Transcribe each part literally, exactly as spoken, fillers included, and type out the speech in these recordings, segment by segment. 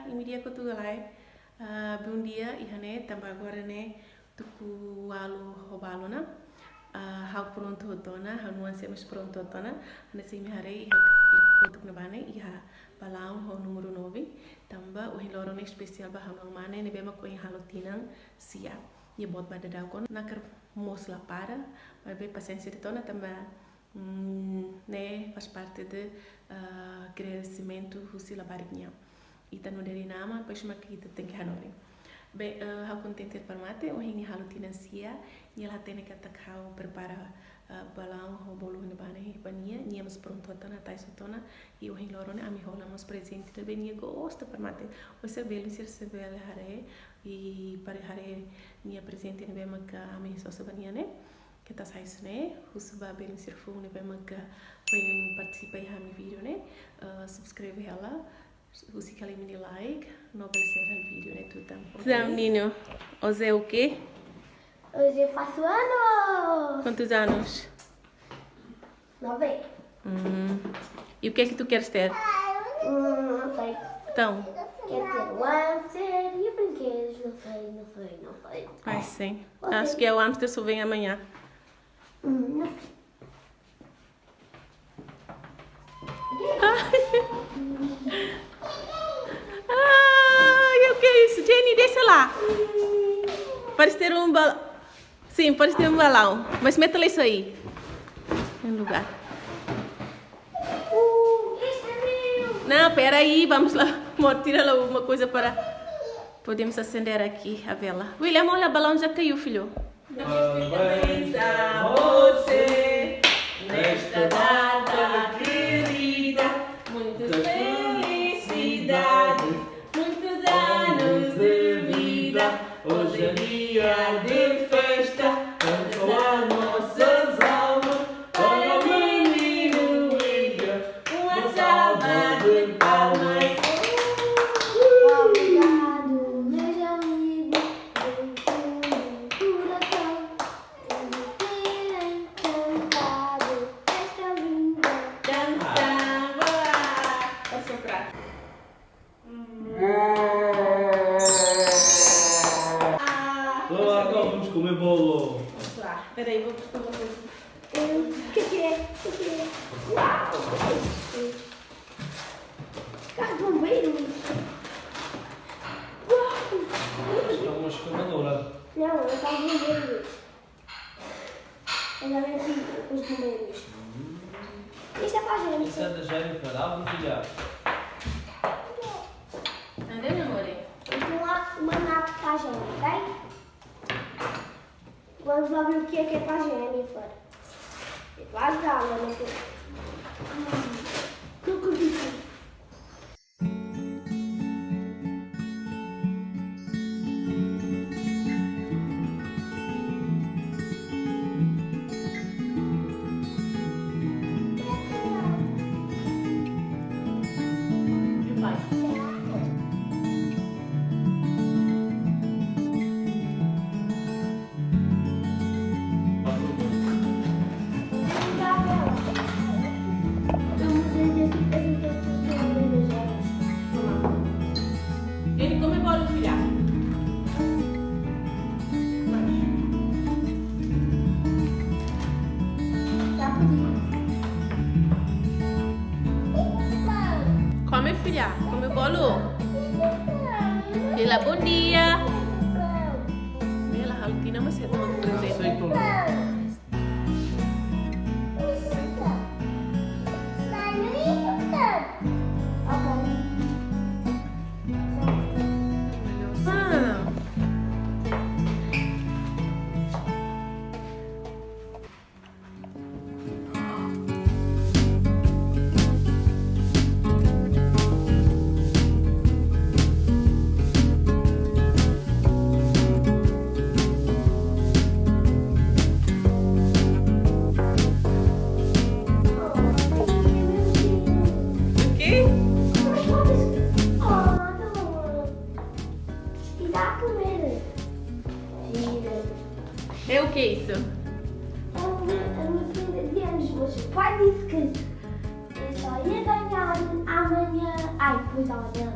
Imi di'ak ka lae? Ah, bom dia, iha ne'e, tanba agora ne'e tuku ualu ho balu ona. Ah, ha'u prontu hotu ona, ha'u-nia oan sira mós prontu hotu ona. Hanesan imi haree iha kotuk ne'ebá ne'e, iha balaun ho númeru nove. Tanba ohin loron ne'e espesiál ba ha'u-nia oan mane ne'ebé mak ohin halo tinan sia. Nia boot ba daudaun ona, nakar mós la para, maibé pasiénsia de'it ona tanba, mm, ne'e faz parte de, ah, kresimentu husi labarik nian. Ita nu'udar inan-aman, depois mak ita tenke hanorin. Be, eh, ha'u kontente para mate, ohin nia halo tinan sia, nia la hatene katak ha'u prepara, eh, balaun ho bolu ne'ebá ne'e ba nia, nia mós prontu hotu ona, hatais hotu ona, i ohin loron ne'e ami hola mós prezente ne'ebé nia gosta para mate. Orsida belun sira sei bele haree, i para haree nia prezente ne'ebé maka ami sosa ba nia ne'e. Keta sai husi ne'e, husu ba belun sira foun ne'ebé maka foin partisipa iha ami vídeo ne'e, eh, subscreve hela, husi kali mini like, no bele share hela vídeo ne'e tutan. Ok? Zé, menino, hoje é o quê? Hoje eu faço anos! Quantos anos? Nove. Hum. E o que é que tu queres ter? Hum, não sei. Então? Quero ter o hamster e brinquedos, não sei, não sei, não sei. Ai, sim. Ok. Acho que é o hamster só vem amanhã. Hum, não sei. Ai. Ai, o que é isso? Jenny, desce lá. Parece ter um bal-, sim, parece ter um balão. Mas mete lá isso aí. Em lugar. Não, pera aí, vamos lá. Amor, tira lá alguma coisa para podemos acender aqui a vela. William, olha, o balão já caiu, filho. Parabéns a você, nesta data querida, muitas felicidades, muitos anos de vida. Hoje é dia de festa, canta as nossas almas, para o menino William, uma salva de palmas. Obrigado, meus amigos, do fundo do coração, por me terem cantado esta linda canção. Boa! Pode soprar. Ah, então, agora vamos comer bolo. Vamos lá. Peraí, vou buscar uma coisa. Hum, o que que é? O que que é? Uau! Carro de bombeiros! Uau! Acho que é uma escavadora. Não, é um carro de bombeiros. Ela vem aqui, os bombeiros. Hum. Isto é para a gente. Isso é da Jennifer. Abre, filha. Entendeu, meu amor? Então, lá, uma nave para a gente, ok? Vamos lá ver o que é que é para a Jennifer. É para ajudá-la, não é? Hum. Não acredito. Ele come bolo, filha. Come, filha. Come bolo. Fila, bom dia. Bela, halo tinan, mas é todo presente. O quê? E dá a comer. Gira. É o que isso? É uma, é uma prenda de anos, mas o pai disse que eu só ia ganhar amanhã. Ai, pois amanhã.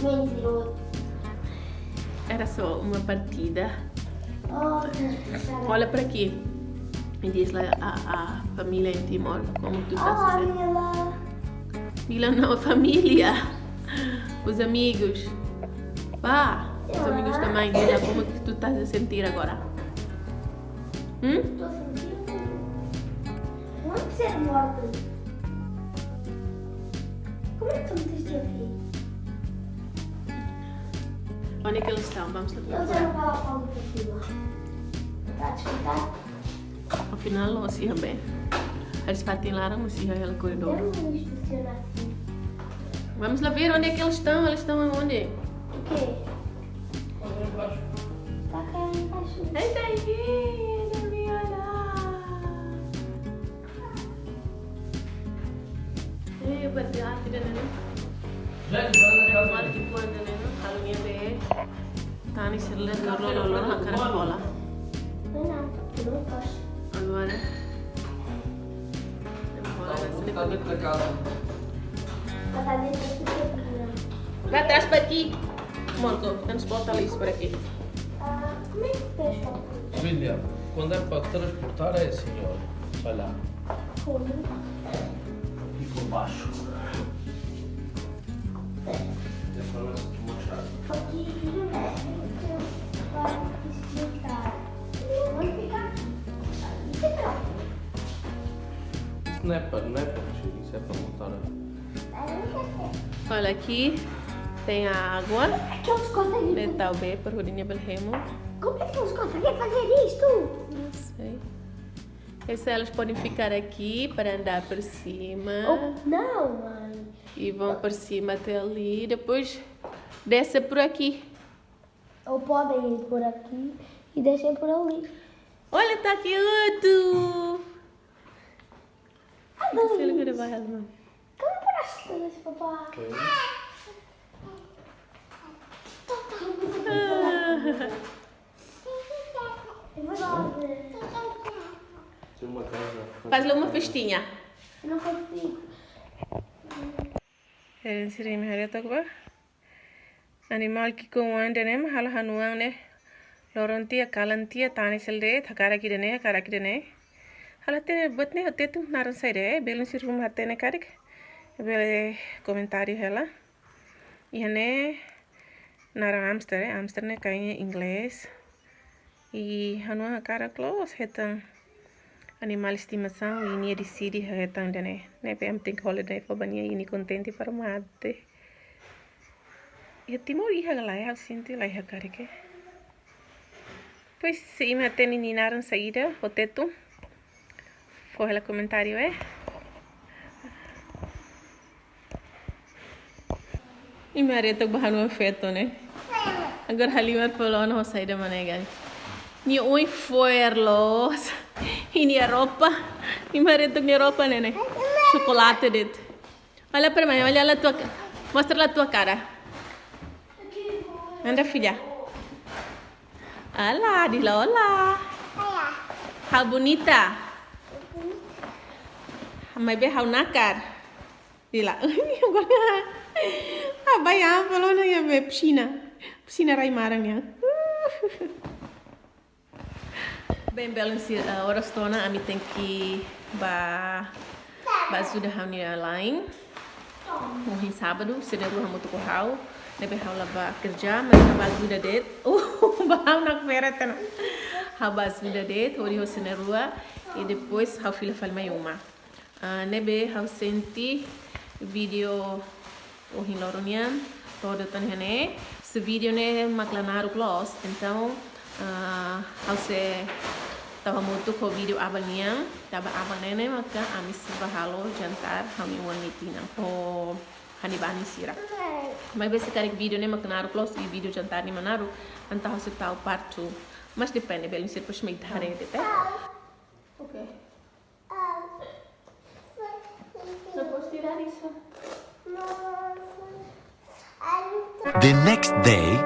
Mentiroso. Era só uma partida. Oh, olha para aqui. E diz lá a, a família em Timor, como tu tá se sentindo. Mila não, família. Os amigos. Pá, os amigos da mãe, diz lá como que tu tá se sentir agora. Hum? Estou sentindo muito ser morto. Como é que tu meteste aqui? Onde é que eles estão? Vamos lá. Eles já não vão ao fundo por cima. Tá a despertar? Afinal, não se bem. Eles partem lá, não se ela corredor. Vamos lá ver onde é que eles estão. Eles estão aonde? O quê? Tá cá embaixo. Eita, aqui, Daniela. Eh, berarti ada, Nana. Mal ki kuan, Nana. Kalau dia be. Tani sirle torlo lolo hakar bola. Agora. Bola na sini. Para trás, para aqui. Morto, temos botado isso por aqui. William, quando é para transportar é assim, olha. Sai lá. Como? Aqui por baixo. Deixa eu ver se tu mostrar. Aqui, aqui não dá. Para despertar. Vamos ficar aqui. Aqui fica. Isso não é para, não é para mexer, isso é para montar. Olha aqui, tem a água. Como é que eles conseguem fazer? Metal B, para o Rodinha Belhemo. Como é que eles conseguem fazer isto? Não sei. Esse, elas podem ficar aqui para andar por cima. Oh, não, mãe. E vão por cima até ali, depois desce por aqui. Ou podem ir por aqui e descem por ali. Olha, tá aqui outro! Ai, não sei o que ele vai, mano. Como paraste, papá? Ah. É verdade. Tem uma casa. Faz lá uma festinha. Eu não consigo. Eren sira imi haree took ba? Animál ki'ikoan ida-ne'e mak halo ha'u-nia oan ne'e. Loron tiha, kalan tiha, tane sel de'it, hakarak ida-ne'e, hakarak ida-ne'e. Halo hatene buat ne'e, hatete naran saida, belun sira ruma hatene karik. Bele komentáriu hela. Iha ne'e naran hamster, eh, hamster ne'e kainge inglés. I ha'u-nia oan hakarak loos hetan animál estimasaun, i nia deside hetan ida-ne'e. Ne'ebé ami tenke hola ida-ne'e fó ba nia i nia kontente para mate. Iha Timor iha ka lae, ha'u sente la iha karik. Pois, se imi hatene nia naran saida, ho Tetun, fó hela komentáriu, eh. Imi haree took ba ha'u-nia oan feto ne'e. Agora halimar pelo ano saida manegan. Nia oin fo'er loos. I nia roupa. Imi haree took nia roupa ne'e ne'e. Chocolate de'it. Olha para mãe, olha lá tua ca-, mostra lá tua cara. Anda, filha. Olá, diz lá olá. Olá. Ha'u bonita. Maibé ha'u nakar. Diz lá. Agora. Ah, vai, ah, falou na minha piscina. Piscina rai marang ya. Bem, belun sira, ah, oras to'o ona ami tenke ba, ba ajuda ha'u-nia la'en. Ohin sábadu, sira na'in-rua hamutuk ho ha'u. Ne'ebé ha'u la ba kerja, mas ha'u ba ajuda de'it. Oh, ba ha'u nakfere tena. Ha'u ba ajuda de'it, hodi ho sira na'in-rua. I depois ha'u fila fali mai uma. Ah, ne'ebé ha'u sente vídeo ohin loron nian to'o de'it tan iha ne'e. Se vídeo ne'e mak la naruk loos, entaun, ah, ha'u sei tau hamutuk ho vídeo aban nian, tanba aban ne'e ne'e maka ami sei ba halo jantar ha'u-nia oan nia tinan ho ha'u-nia banin sira. Maibé se karik vídeo ne'e mak naruk loos i vídeo jantar ne'e mak naruk, entaun ha'u sei tau part two. Mas depende, belun sira depois mai haree de'it. Ok. Não posso tirar isso. The next day.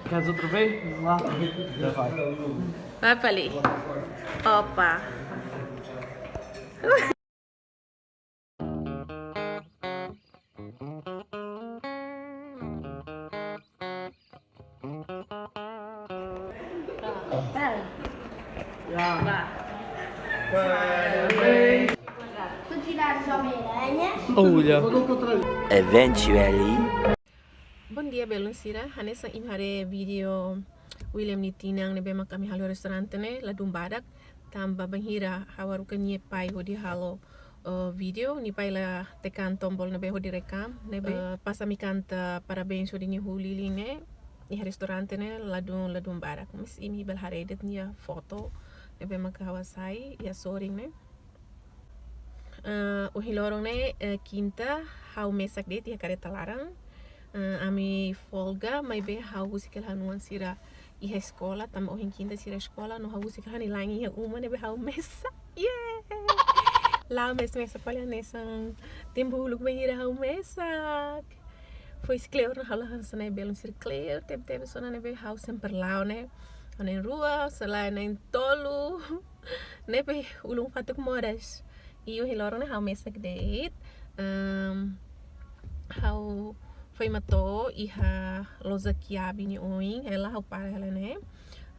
Queres outra vez? Vamos lá. Já vai. Vai para ali. Opa. Olha. Eventually. Bondia, belun sira. Hanesan imi haree vídeo William nia tinan ne'ebé mak ami halo restaurante ne'e, ladún badak. Tanba bainhira ha'u haruka nia pai hodi halo, eh, vídeo, nia pai la tekan tombol ne'ebé hodi rekam, ne'ebé, eh, pas ami kanta parabéns hodi nia huu lilin ne'e, iha restaurante ne'e ladún, ladún badak. Mas imi bele haree de'it nia foto ne'ebé maka ha'u hasai iha sorin ne'e. Eh, ohin loron ne'e, eh, kinta, ha'u mesak de'it iha kareta laran. Eh, ami folga, maibé ha'u husik hela ha'u-nia oan sira iha eskola, tanba ohin kinta sira eskola, no ha'u husik hela ha'u-nia la'en iha uma ne'ebé ha'u mesak. Yeah! La'o mesak, mesak fali hanesan tempu uluk bainhira ha'u mesak. Foin kleur ona, ha'u la hanesan ne'e, belun sira, kleur tebetebes ona ne'ebé ha'u sempre la'o ne'e. Ha'u na'in-rua, selae na'in-tolu. Ne'ebé ulun fatuk moras. I ohin loron ne'e ha'u mesak de'it. Em, ha'u foin mak to'o iha loja Kiabi nia oin, hela ha'u para hela ne'e.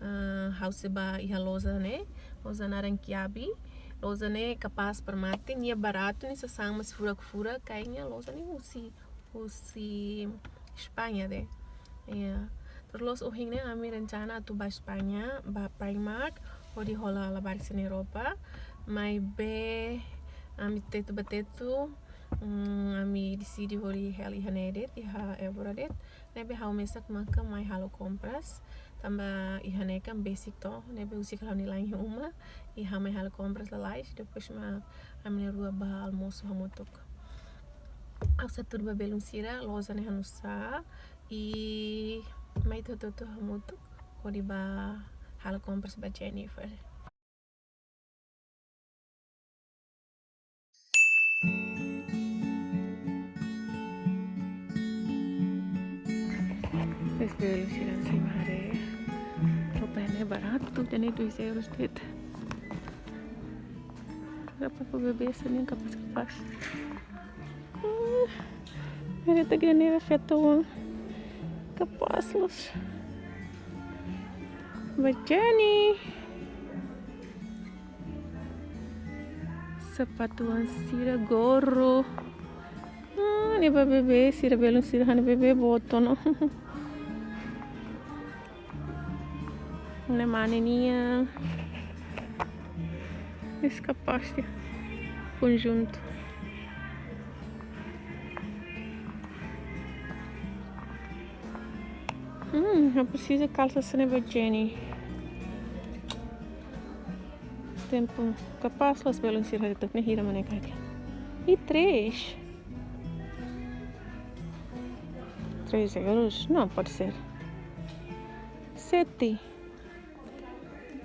Eh, ha'u sei bá iha loja ne'e, loja naran Kiabi. Loja ne'e kapás para mate, nia baratu, nia sasán mós furak-furak, kayaknya loja ne'e husi, husi España de'it. Ya. Terus ohin ne'e ami rencana atu bá España, bá Primark, hodi hola labarik sira-nia roupa. Maibé ami tetu ba tetu, mm, ami deside hodi hela iha ne'e de'it, iha Évora de'it. Ne'ebé ha'u mesak maka mai halo kompras. Tanba iha ne'e kan besik to, ne'ebé husik hela ha'u-nia la'en iha uma, i ha'u mai halo kompras lalais, depois mak ami na'in-rua bá almosu hamutuk. Ha'u sei hatudu ba belun sira loja ne'e hanusá, i mai ita hotu-hotu hamutuk hodi bá halo kompras ba Jennifer. Belun sira, imi haree. Roupa ne'e baratu, ida-ne'e dois euros de'it. Roupa ba bebé sira-nian kapás-kapás. Hmm. Haree ita granera feto wan. Kapás loos. Ba Jenny. Sapatu oan sira, gorro. Ah, ne'e ba bebé sira, belun sira, ha'u-nia bebé boot ona. Ne'e mane nian. Esse capaz de conjunto. Hmm, ha'u presiza kalsa sira-ne'e ba Jenny. Tempu kapás loos, belun sira, haree took ne'e hira mak ne'e karik. E três. Três euros? Não, pode ser. Sete.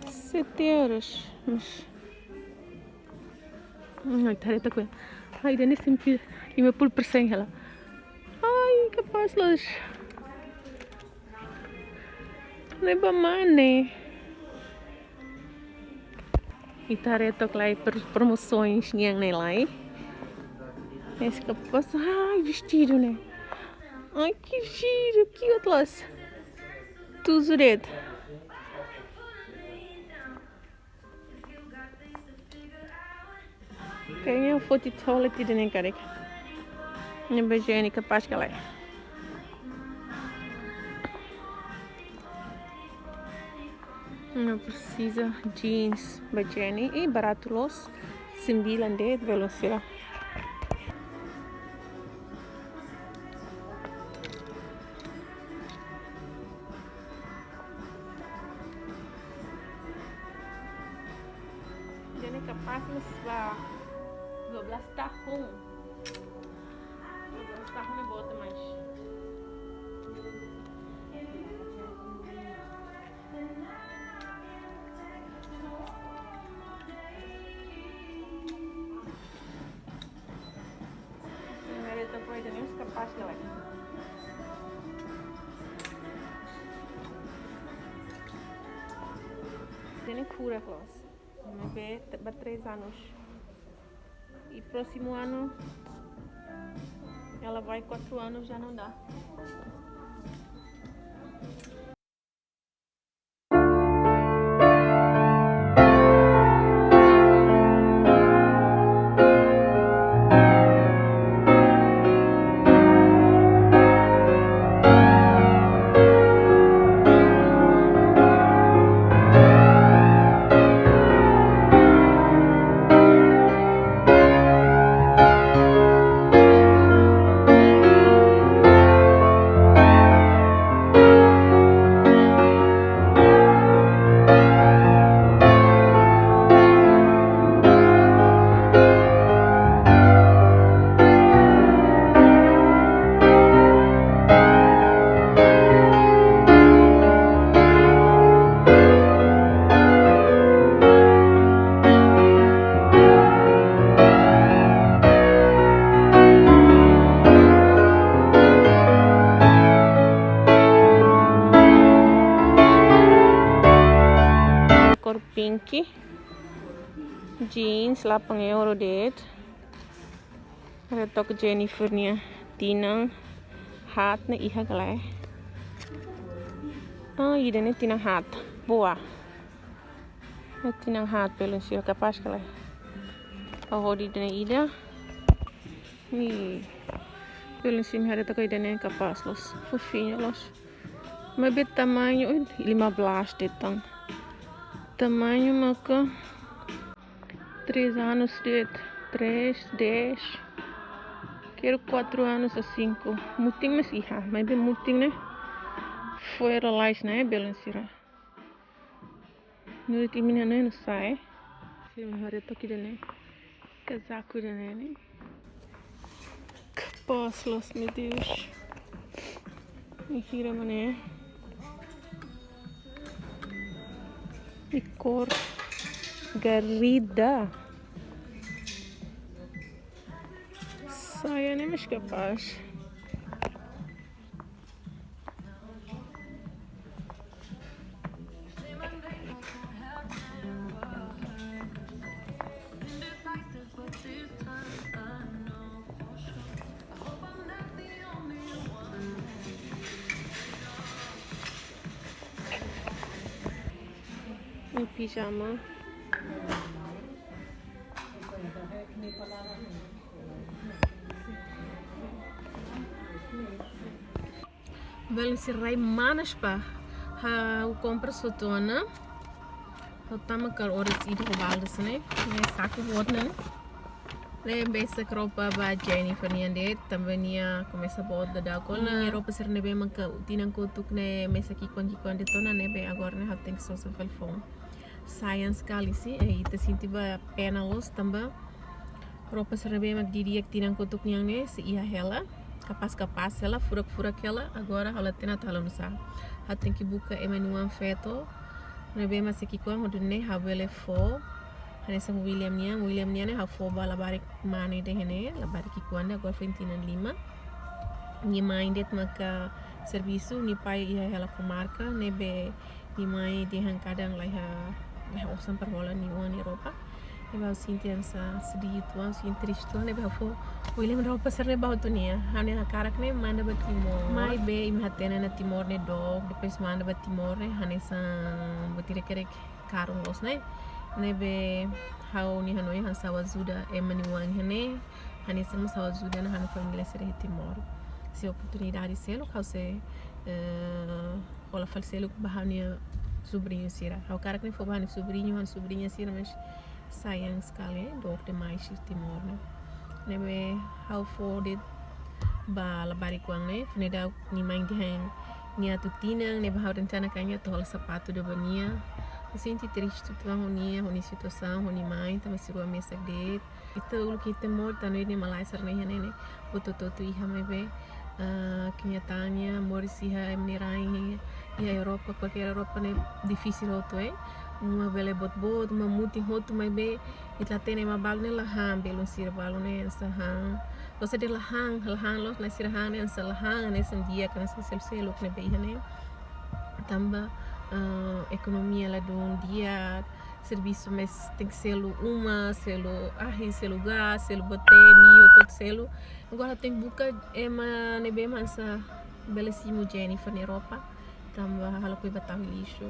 Sete euros. Mas, hum, ai, haree took. Ai, ida-ne'e simples. Imi bele perseguí hela. Ai, kapás loos. Ne'e ba mane. Ita haree took lai, pro-, promosaun nian ne'e lai. Esse capaz, ai, vestidu ne'e. Ai, que giro, que outro lado. Tuzu de'it. Kayaknya foti toilet ida-ne'e karik. Ne'e ba Jenny kapás ka lae. Ha'u presiza jeans ba Jenny. I baratu loos. Sembilan de'it, belun sira. Jenny kapás, mas ba dua belas tahun. Dua belas tahun ne'e boot demais. Imi haree took, ida-ne'e mós kapás ka lae. Ida-ne'e furak loos. Bebé te-, ba três anos. E próximo ano ela vai quatro anos, já não dá. Jeans, delapan euro de'it. Haree took Jennifer nia tinan haat ne'e iha ka lae. Ah, ida-ne'e tinan haat. Boa. Ne'e tinan haat, belun sira, kapás ka lae. Oh, di ida-ne'e ida. Ih, belun sira, haree took ida-ne'e kapás loos. Fofinho loos. Maibé tamañu, eh, lima belas de'it tan. Tamañu maka três anos de'it, três, dez. Quero quatro anos a cinco. Mutin mós iha, maibé mutin ne'e fo'er lalais ne'e, belun sira. Nu'udar imi-nia ne'e, não sai. Sira, haree took ida-ne'e. Kazaku ida-ne'e, ne'e. Kapás loos, meu Deus. Ne'e hira mak ne'e. E cor garrida. Saia ne'e mós kapás. Ne'e pijama. Belun sira, rai manas ba ha'u kompras hotu ona. Ha'u tama kala oras ida ho balde sira-ne'e. Ne'e saku boot ne'e. Ne'e mesak roupa ba Jennifer nian de'it, tanba nia komesa boot daudauk ona. Roupa sira ne'ebé maka tinan kotuk ne'e mesak ki'ikoan ki'ikoan de'it ona, ne'ebé agora ne'e ha'u tenke sosa fali foun. Sayang sekali sih, eh, ita sente ba pena loos tanba roupa sira ne'ebé mak di'ak-di'ak tinan kotuk nian ne'e sei iha hela, kapás-kapás hela, furak-furak hela, agora ha'u la hatene atu halo nusá. Ha'u tenke buka ema nia oan feto ne'ebé mak mesak ki'ikoan hodi nune'e ha'u bele fó. Hanesan William nian, William nian ne'e ha'u fó ba labarik mane de'it ne'e, labarik ki'ikoan de'it, agora foin tinan lima. Nia mai de'it maka servisu, nia pai iha hela komarka, ne'ebé nia mai dehan kadang laiha, laiha osan para hola nia oan nia roupa. Ne'ebé ha'u sente hanesan sedih uitoan, sente triste uitoan, ne'ebé ha'u fó William roupa sira-ne'e ba hotu nia. Ha'u-nia hakarak ne'e manda ba Timor. Maibé imi hatene ona Timor ne'e dook, depois manda ba Timor ne'e hanesan buat ida karik karun loos ne'e. Ne'ebé ha'u-nia hanoin hanesan ha'u ajuda ema nia oan iha ne'e, hanesan mós ha'u ajuda ona ha'u-nia família sira iha Timor. Se oportunidade seluk, ha'u sei, eh, hola fali seluk ba ha'u-nia sobriñu sira. Ha'u hakarak ne'e fó ba ha'u-nia sobriñu, ha'u-nia sobriña sira, mas sayang sekali, eh, dook demais iha Timor ne'e. Ne'ebé ha'u fó de'it ba labarik oan ne'e, foin daudauk nia mai dehan nia atu tinan, ne'ebé ha'u rencana katak atu hola sapatu ida ba nia. Ha'u sente triste uitoan ho nia, ho nia situasaun, ho nia mai, tanba sira rua mesak de'it. Ita uluk iha Timor, ita hanoin ne'e malae sira-ne'e iha ne'e ne'e, buat hotu-hotu iha, maibé, ah, kenyataannya moris iha ema nia rain iha, iha Europa, kualkér Europa ne'e difisil hotu, eh. Uma bele boot-boot, uma mutin hotu, maibé ita la hatene ema balu ne'e la han, belun sira, balu ne'e hanesan han. Loos de'it la han, la han loos, mas sira han ne'e hanesan la han, hanesan di'ak, hanesan selu-seluk ne'ebé iha ne'e. Tanba, eh, ekonomia ladún di'ak, servisu mós tenke selu uma, selu ahi, selu gás, selu bote, mio, hotu-hotu selu. Agora tenke buka ema ne'ebé mak hanesan bele simu Jennifer nia roupa. Tanba ha'u lakohi bá tau lixu.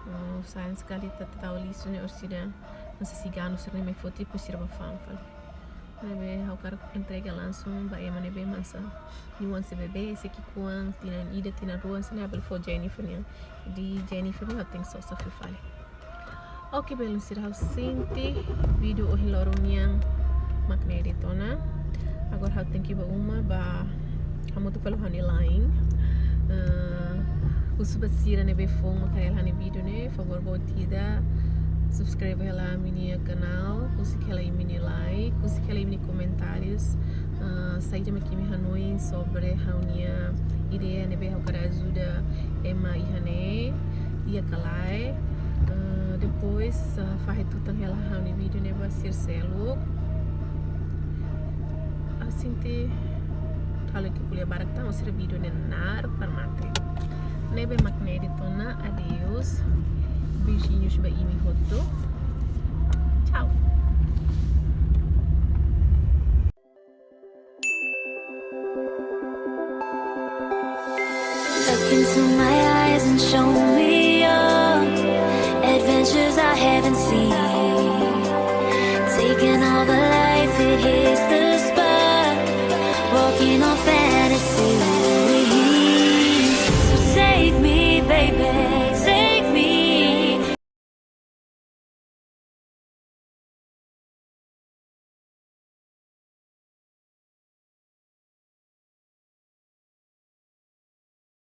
Hmm, sayang sekali ita tau lixu ne'e orsida. Hanesan siganu sira-ne'e mai foti, depois sira bá fa'an fali. Ne'ebé ha'u hakarak entrega langsung ba ema ne'ebé mak hanesan nia oan sei bebé, sei ki'ikoan, tinan ida, tinan rua, hanesan ne'e ha'u bele fó Jennifer nian. Di Jennifer nian ha'u tenke sosa fali fali. Oke, belun sira, ha'u sente vídeo ohin loron nian mak ne'e de'it ona. Agora ha'u tenke bá uma bá hamutuk fali ho ha'u-nia la'en. Eh, husu ba sira ne'ebé foun mak haree hela ha'u-nia vídeo ne'e, favór boot ida subscribe hela imi-nia kanál, husik hela imi-nia like, husik hela imi-nia komentárius. Eh, saida mak imi hanoin sobre ha'u-nia ideia ne'ebé ha'u hakarak ajuda ema iha ne'e, di'ak ka lae. Eh, depois, eh, fahe tutan hela ha'u-nia vídeo ne'e ba sira seluk. Ha'u sente halo ke kuliah barak tan, ha'u sira vídeo ne'e naruk para mate. Ne'ebé mak ne'e de'it ona, adeus. Beijinhos ba imi hotu. Tchau. Look into my eyes and show me your adventures I haven't seen.